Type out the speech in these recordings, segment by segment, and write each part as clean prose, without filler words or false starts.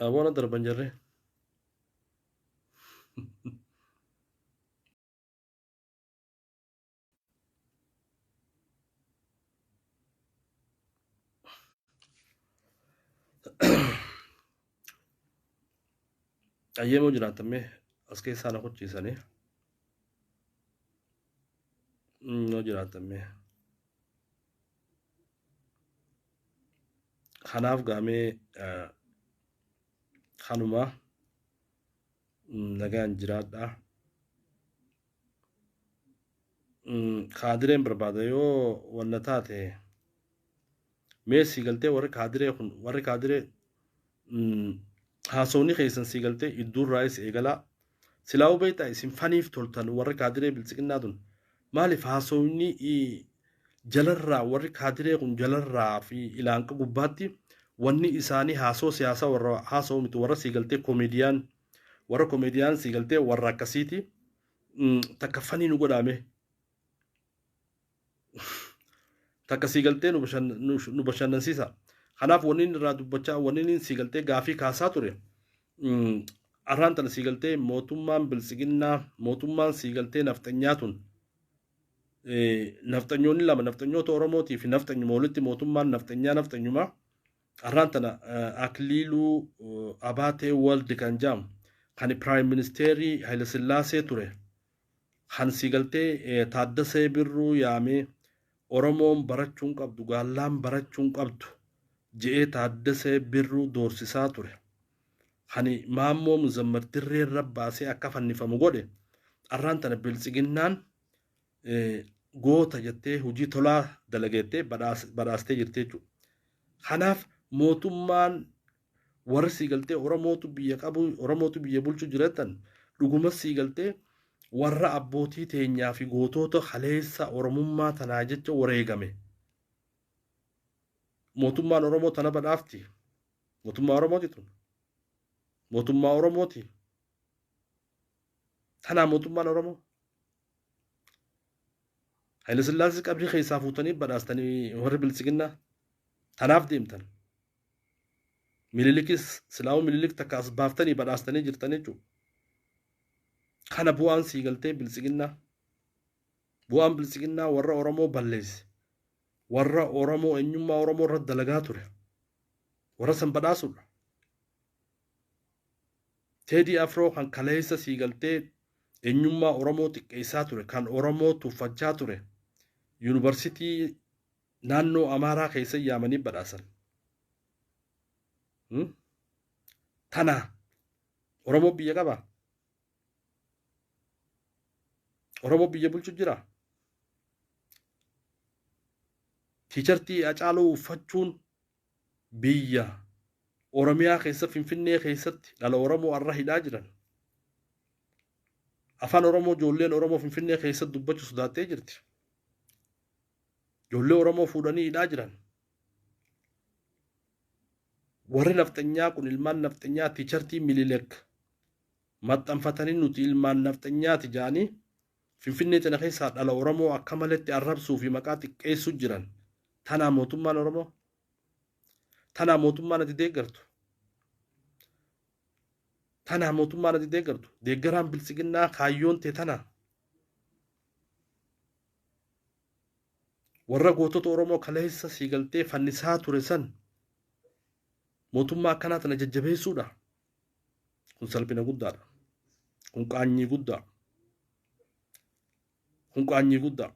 Aboona darban jarree. Ayyeemoo jiraatammee as keessaa na kuchiisanii. Yoo jiraatammee. Kanaaf gaamee kanuma nagaan jiraadha. Kaadireen barbaada yoo wanna taate mee sii galtee warri kaadiree kun warri kaadiree haasawni keessan sii galtee idduurraayis eegalaa silaa'uu beektaa isin faniif toltan warri kaadiree biltsiqinnaa tun maaliif haasawni jalarraa warri kaadiree kun jalarraa fi ilaanqa gubbaatti wanni isaanii haasoo siyaasaa warra haasa'u miti warra sii galtee komeediyaan warra komeediyaan sii galtee warra akkasiiti takka fanii nu godhaame takka sii galtee nu bashannansiisa. Kanaaf wanni inni irraa dubbachaa wanni inni sii galtee gaafii kaasaa ture arraan tana sii galtee mootummaan biltsiginnaa mootummaan sii galtee nafxanyaa tun nafxanyoonni lama nafxanyoota Oromootii fi nafxanyuma walitti mootummaan nafxanyaa nafxanyuma arraan tana Akiliiluu Abaatee Waldi kan jedhamu kan piraayim ministeerii Hayilasillaasee ture kan sii galtee Taaddasee Birruu yaamee Oromoon barachuun qabdu gaallaan barachuun qabdu je'ee Taaddasee Birruu doorsisaa ture. Kan Maammoo Muzammar dirree irra baasee akka fannifamu godhe arraan tana biltsiginnaan goota jettee hojii tolaa dalageettee badhaastee jirti jechuudha. Kanaaf mootummaan warri sii galtee Oromootu biyya qabu Oromootu biyya bulchu jiratan dhuguma sii galtee warra abbootii teenyaa fi gootota kaleessa Oromummaa tanaa jecha wareegame. Mootummaan Oromoo tana badhaafti. Mootummaa Oromooti tun. Mootummaa Oromooti. Tanaa mootummaan Oromoo. Hayilasillaasee qabrii keessaa fuutanii badhaastanii warri biltsiginnaa tanaaf deemtan. Minilikis silaa'uu Minilik takka as baaftanii badhaastanii jirtan jechuudha. Kana bu'aan sii galtee biltsiginnaa. Bu'aan biltsiginnaa warra Oromoo balleesse. Warra Oromoo eenyummaa Oromoo irratti dalagaa ture. Warra san badhaasuudha. Teedii Afroo kan kaleessa sii galtee eenyummaa Oromoo xiqqeessaa ture, kan Oromoo tuffachaa ture, yuunivarsiitii naannoo Amaaraa keessa yaamanii badhaasan. Tana Oromoo biyya qaba. Oromoo biyya bulchu jira. Tiichartii Hacaaluu uffachuun biyya Oromiyaa keessa Finfinnee keessatti dhala Oromoo arra hidhaa jiran. Afaan Oromoo ijoolleen Oromoo Finfinnee keessatti dubbachuu sodaattee jirti. Ijoollee Oromoo fuudhanii hidhaa jiran. Warri nafxanyaa kun ilmaan nafxanyaa tiichartii Mililik maxxanfatanii nuti ilmaan nafxanyaati jedhanii Finfinnee tana keessaa dhala Oromoo akka maletti arrabsuu fi maqaa xiqqeessuu jiran. Tanaa mootummaan Oromoo? Tanaa mootummaan ati deeggartu? Tanaa mootummaan ati deeggartu? Deeggaraan biltsiginnaa kaayyoon tee tanaa? Warra gootota Oromoo kaleessa sii galtee fannisaa ture san mootummaa akkanaa tana jajjabeessuudha. Kun salphina guddaadha. Kun qaanyii guddaa. Kun qaanyii guddaa.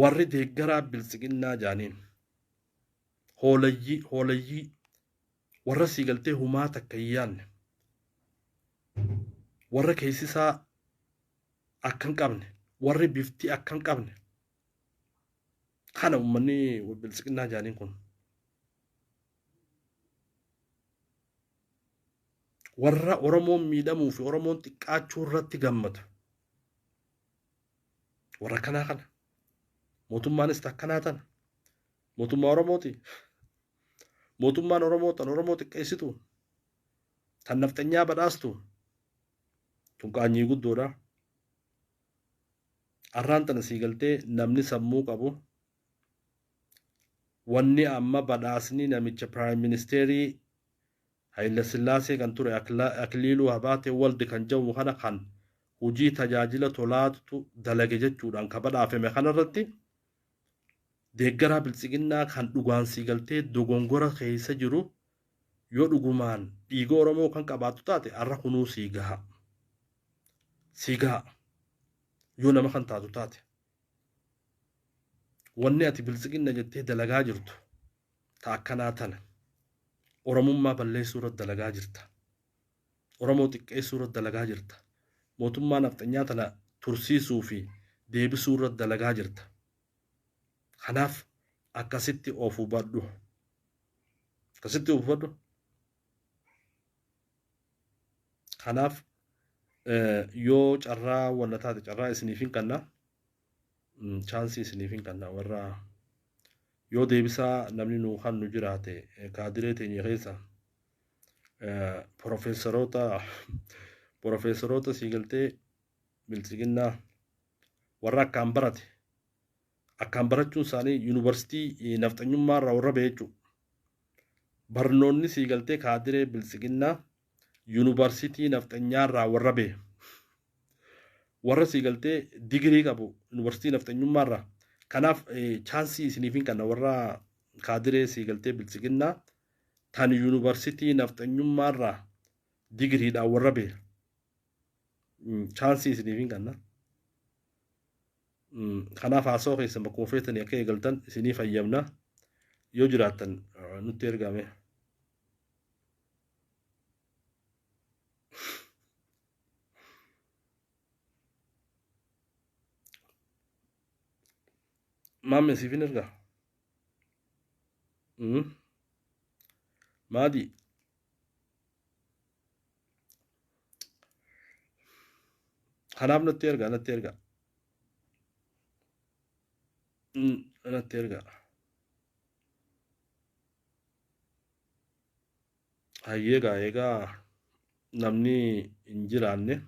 Warri deeggaraa biltsiginnaa jaaniin hoolayyii hoolayyii warra sii galtee humaa takka hin yaanne warra keessisaa akka hin qabne warri bifti akka hin qabne kana uummanni biltsiginnaa jaaniin kun. Warra Oromoon miidhamuu fi Oromoon xiqqaachuu irratti gammadu. Warra akkanaa kana. Mootummaanis akkanaa tana. Mootummaa Oromooti. Mootummaan Oromoo tan Oromoo xiqqeessitu. Tan nafxanyaa badhaastu. Tun qaanyii guddoodha. Arraan tana sii galtee namni sammuu qabu wanni amma badhaasni namicha piraayim ministeerii Hayilasillaasee kan ture Akiliiluu Abaatee Waldi kan jedhamu kana kan hojii tajaajila tolaatu dalage jechuudhaan ka badhaafame kanarratti deeggaraa biltsiginnaa kan dhugaan sii galtee dogongora keessa jiru yoo dhugumaan dhiiga Oromoo kan qabaattu taate har'a kunuu sii gaha. Sii gaha. Yoo nama kan taatu taate. Wanni ati biltsiginna jettee dalagaa jirtu ta akkanaa tana. Oromummaa balleessuu irratti dalagaa jirta. Oromoo xiqqeessuu irratti dalagaa jirta. Mootummaa nafxanyaa tana tursiisuu fi deebisuu irratti dalagaa jirta. Kanaaf akkasitti of hubadhu. Akkasitti of hubadhu. Kanaaf yoo carraa wanna taate carraa isiniif hin kanna. Chaansii isiniif hin kanna warra yoo deebisaa namni nuu kan nu jiraate kaadiree teenya keessa profeesaroota sii galtee biltsiginnaa warra akkaan barate akkaan barachuun isaanii yuunivarsiitii nafxanyummaa irraa warra ba'e jechuudha. Barnoonni sii galtee kaadiree biltsiginnaa yuunivarsiitii nafxanyaa irraa warra ba'e. Warra sii galtee digirii qabu yuunivarsiitii nafxanyummaa irraa. Kanaaf chaansii isiniif hin kanna warra kaadiree sii galtee biltsiginnaa tan yuunivarsiitii nafxanyummaa irraa digiriidhaan warra ba'e. Chaansii isiniif hin kanna. Kanaaf haasawaa keessan bakkuma feetanii akka eegaltan isinii fayyamna. Yoo jiraattan nutti ergame. Maamme siif hin ergaa? Maadii? Kanaaf natti ergaa natti ergaa. Natti ergaa. Hayyeegaa egaa namni hin jiraanne.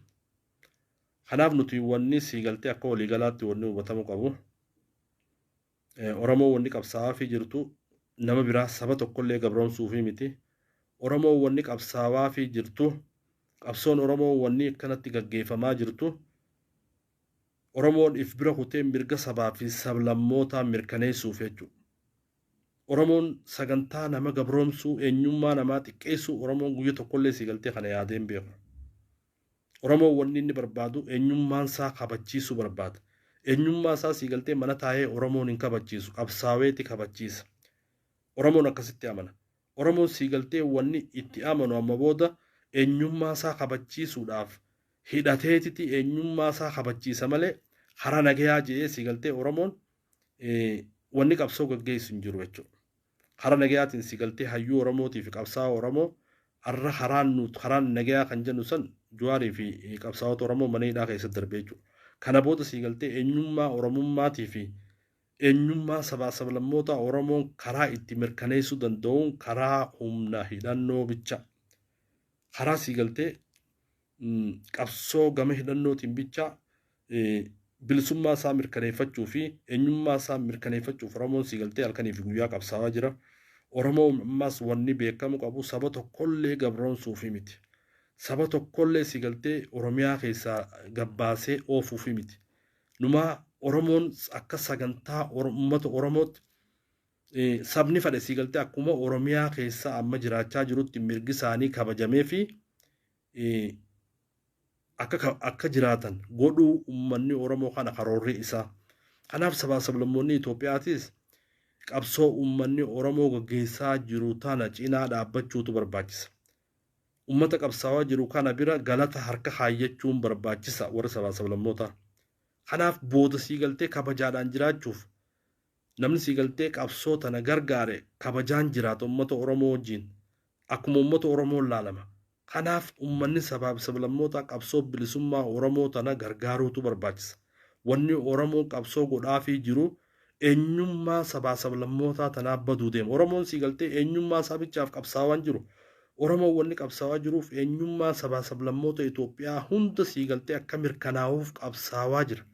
Kanaaf nuti wanni sii galtee akka waliigalaatti wanni hubatamu qabu. Oromoo wanni qabsaa'aa fi jirtu nama biraa saba tokkollee gabroomsuufi miti. Oromoo wanni qabsaa'aa fi jirtu qabsoon Oromoo wanni akkanatti gaggeeffamaa jirtu Oromoon if bira kutee mirga sabaa fi sablammootaa mirkaneessuuf jechuudha. Oromoon sagantaa nama gabroomsuu eenyummaa namaa xiqqeessuu Oromoon guyya tokkollee sii galtee kana yaadee hin beeku. Oromoon wanni inni barbaadu eenyummaan isaa kabachiisuu barbaada. Eenyummaa isaa sii galtee mana taa'ee Oromoon hin kabachiisu qabsaaweeti kabachiisa. Oromoon akkasitti amana. Oromoon sii galtee wanni itti amanu amma booda eenyummaa isaa kabachiisuudhaaf hidhateetiti eenyummaa isaa kabachiisa malee karaa nagayaa jedhee sii galtee Oromoon wanni qabsoo gaggeessu hin jiru jechuudha. Karaa nagayaatiin sii galtee hayyuu Oromootii fi qabsaa'aa Oromoo har'a karaan nuti karaan nagayaa kan jennu san Jawaarii fi qabsaa'ota Oromoo mana hidhaa keessatti darbee jechuudha. Kana booda sii galtee eenyummaa Oromummaatii fi eenyummaa sabaa sablammoota Oromoon karaa itti mirkaneessuu danda'uun karaa humna hidhannoo bicha. Karaa sii galtee qabsoo gama hidhannootiin bicha bilisummaa isaa mirkaneeffachuu fi eenyummaa isaa mirkaneeffachuuf Oromoon sii galtee halkanii fi guyyaa qabsaa'aa jira. Oromoon ammas wanni beekamu qabu saba tokkollee gabroomsuufi miti. Saba tokkollee sii galtee Oromiyaa keessaa gabbaasee oofuufi miti. Numaa Oromoon akka sagantaa uummata Oromootti sabni fedhe sii galtee akkuma Oromiyaa keessa amma jiraachaa jirutti mirgi isaanii kabajamee fi akka jiraatan godhuu uummanni Oromoo kana karoorri isaa. Kanaaf sabaa sablammoonni Itoophiyaatis qabsoo uummanni Oromoo gaggeessaa jiru tana cinaa dhaabbachuutu barbaachisa. Uummata qabsaawaa jiru kana bira galata harka kaayyachuun barbaachisa warra sabaa sablammootaa. Kanaaf booda sii galtee kabajaadhaan jiraachuuf namni sii galtee qabsoo tana gargaare kabajaan jiraata uummata Oromoo wajjin akkuma uummata Oromoo laalama. Kanaaf uummanni sabaaf sablammoota qabsoo bilisummaa Oromoo tana gargaaruutu barbaachisa. Wanni Oromoon qabsoo godhaafii jiru eenyummaa sabaa sablammootaa tanaa baduu deema. Oromoon sii galtee eenyummaa sabichaaf qabsaawaan jiru. Oromoon wanni qabsaawaa jiruuf eenyummaa sabaa sablammoota Itoophiyaa hunda sii galtee akka mirkanaa'uuf qabsaawaa jira.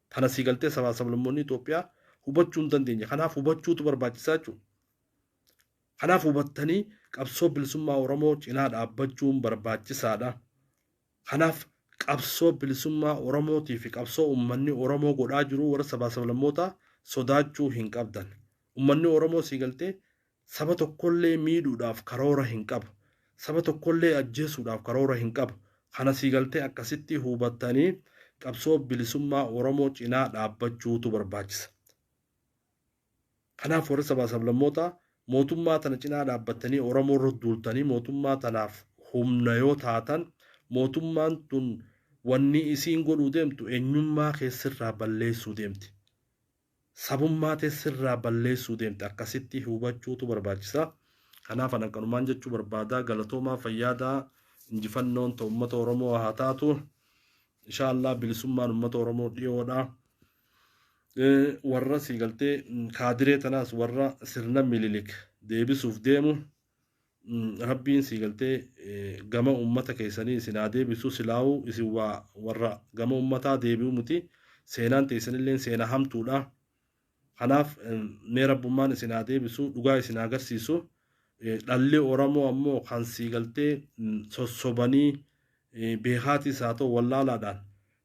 Kana sii galtee sabaa sablammoonni Itoophiyaa hubachuu hin dandeenye. Kanaaf hubachuutu barbaachisaa jechuudha. Kanaaf hubattanii Qabsoo bilisummaa Oromoo cinaa dhaabbachuun barbaachisaadha. Kanaaf qabsoo bilisummaa Oromootii fi qabsoo uummanni Oromoo godhaa jiru warra sabaa sablammootaa sodaachuu hin qabdan. Uummanni Oromoo sii galtee saba tokkollee miidhuudhaaf karoora hin qabu. Saba tokkollee ajjeesuudhaaf karoora hin qabu. Kana sii galtee akkasitti hubattanii qabsoo bilisummaa Oromoo cinaa dhaabbachuutu barbaachisa. Kanaaf warri sabaa sablammootaa mootummaa tana cinaa dhaabbattanii Oromoo irra duultanii mootummaa tanaaf humna yoo taatan, mootummaan tun wanni isiin godhuu deemtu eenyummaa keessirraa balleessuu deemti. Sabummaa teessirraa balleessuu deemti. Akkasitti hubachuutu barbaachisa. Kanaaf anan kanumaan jechuu barbaada. Galatoomaa, fayyaadaa. Injifannoon ta'u uummata Oromoo haa taatu. Inshaallah bilisummaan uummata Oromoo dhiyoodha. Warra sii galtee kaadiree tanaas warra sirna Mililik deebisuuf deemu, Rabbiin sii galtee gama uummata keessanii isin haa deebisu. Silaa'uu isin waa warra gama uummataa deebi'u miti, seenaan teessanillee seenaa hamtuudha. Kanaaf mee Rabbummaan isin haa deebisu, dhugaa isin haa agarsiisu. Dhalli Oromoo ammoo kan sii galtee sossobanii beekaatis haa ta'u wallaalaadhaan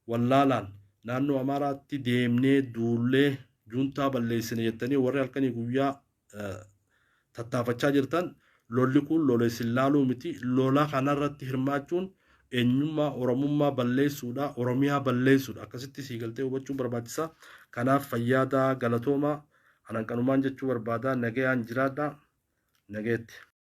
wallaalaan naannoo Amaaraatti deemnee duullee juuntaa balleessine jettanii warri halkanii guyyaa tattaafachaa jirtan, lolli kun lola isin laaluu miti. Lola kanarratti hirmaachuun eenyummaa Oromummaa balleessuudha, Oromiyaa balleessuudha. Akkasitti sii galtee hubachuun barbaachisa. Kanaaf fayyaadaa, galatoomaa. Anan kanumaan jechuu barbaada. Nagayaan jiraadha. Nagayetti.